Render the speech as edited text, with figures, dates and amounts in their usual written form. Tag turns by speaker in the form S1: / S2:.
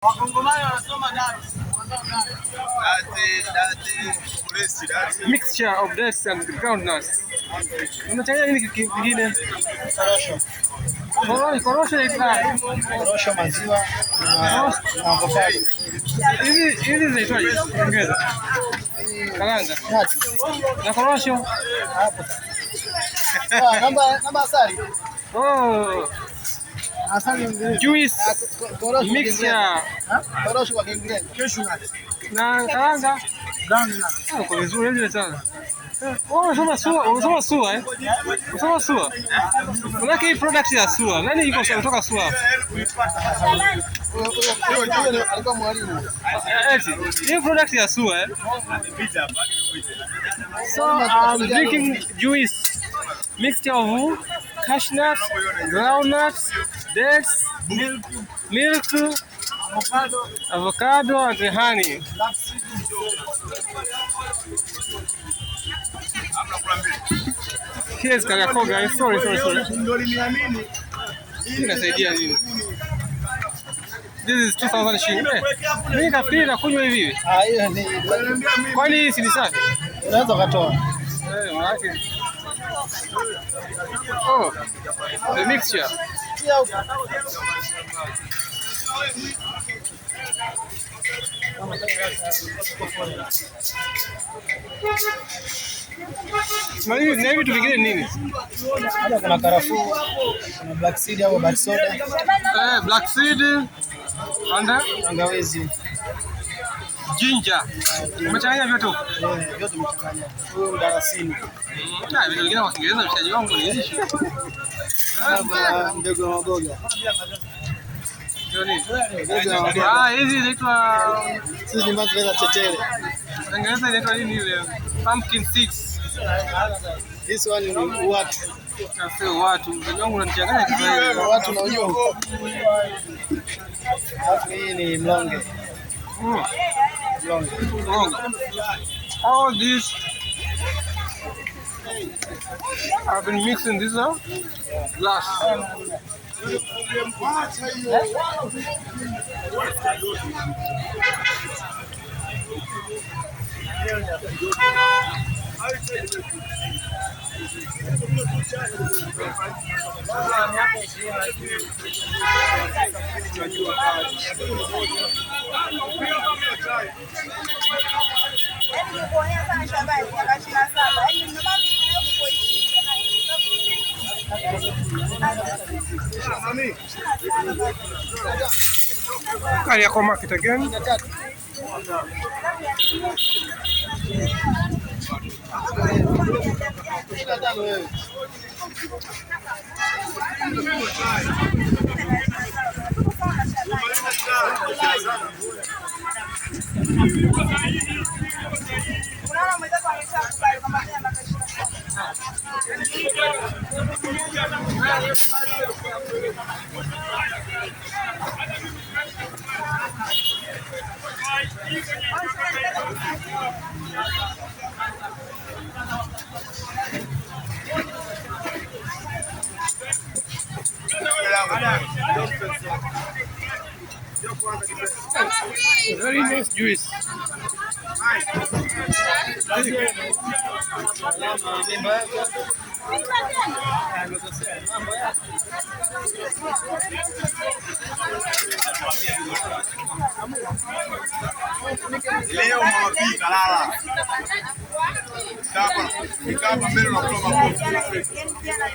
S1: Wakongomani wanasoma dates.
S2: Mixture of dates and groundnuts. Unachanganya nini kingine?
S1: Korosho.
S2: Korosho inaitwa
S1: Korosho, maziwa na avocado.
S2: Hizi hizi zinaitwaje? Kiingereza. Karanga.
S1: Nuts.
S2: Na korosho.
S1: Hapo sasa. Ah, namba asali.
S2: Oh,
S1: Asali ni
S2: juice
S1: korosho.
S2: Mixture
S1: Korosho kwa Kiingereza. Cashew nut.
S2: Na karanga.
S1: Groundnut.
S2: Ah, uko vizuri vile sana. Wewe unasoma SUA, unasoma SUA, eh? Unasoma SUA. Manake hii product ya SUA. Nani yuko kutoka SUA?
S1: Huyo alikuwa mwalimu.
S2: Eti, hii product ya SUA, eh? So I'm drinking juice, mixture of cashew nuts, groundnuts, dates, milk, avocado and honey. Here's Kariakoo, guys. Sorry, sorry, sorry. Hii inasaidia nini? This is 2000 shilling. Eh, mimi nafikiri nakunywa hivi hivi.
S1: Ah, hiyo ni
S2: Kwani hii si ni safi?
S1: Unaweza ukatoa.
S2: Eh, maanake. Oh, the mixture.
S1: Pia huko.
S2: Na hivi vitu vingine ni nini?
S1: Hapa kuna karafuu, kuna black seed au black soda,
S2: Eh, black seed and
S1: tangawizi.
S2: Ginger. Umechanganya vyote huko?
S1: Eh, vyote umechanganya. Huyu mdalasini.
S2: Na vitu vingine kwa Kiingereza, mshikaji wangu, ni issue.
S1: Hapa kuna mbegu ya maboga.
S2: Ndio nini?
S1: Mbegu ya maboga.
S2: Ah, hizi zinaitwa
S1: Sisi nyumbani tunaita chechele.
S2: Kiingereza inaitwa nini ile? Pumpkin seeds.
S1: This one ni watu.
S2: Sio watu. Mshikaji wangu, unanichanganya Kiswahili.
S1: Watu unajua. Alafu hii ni mlonge. Mlonge.
S2: Wrong. All this I've been mixing this glass.
S3: Yaani nikuonea sana Shabani, miaka 27. Yaani ndio maana kukuheshimu.
S2: Kariakoo Market again.
S1: Tatu. 25 wewe.
S3: Unaona mwenzako ameshakubali kwamba yeye ana miaka 27.
S2: Very nice juice.
S1: Mimba yako. Mambo yako.
S4: Leo mama P kalala. Kaa hapa mbele unakula makofi.
S3: Yaani jana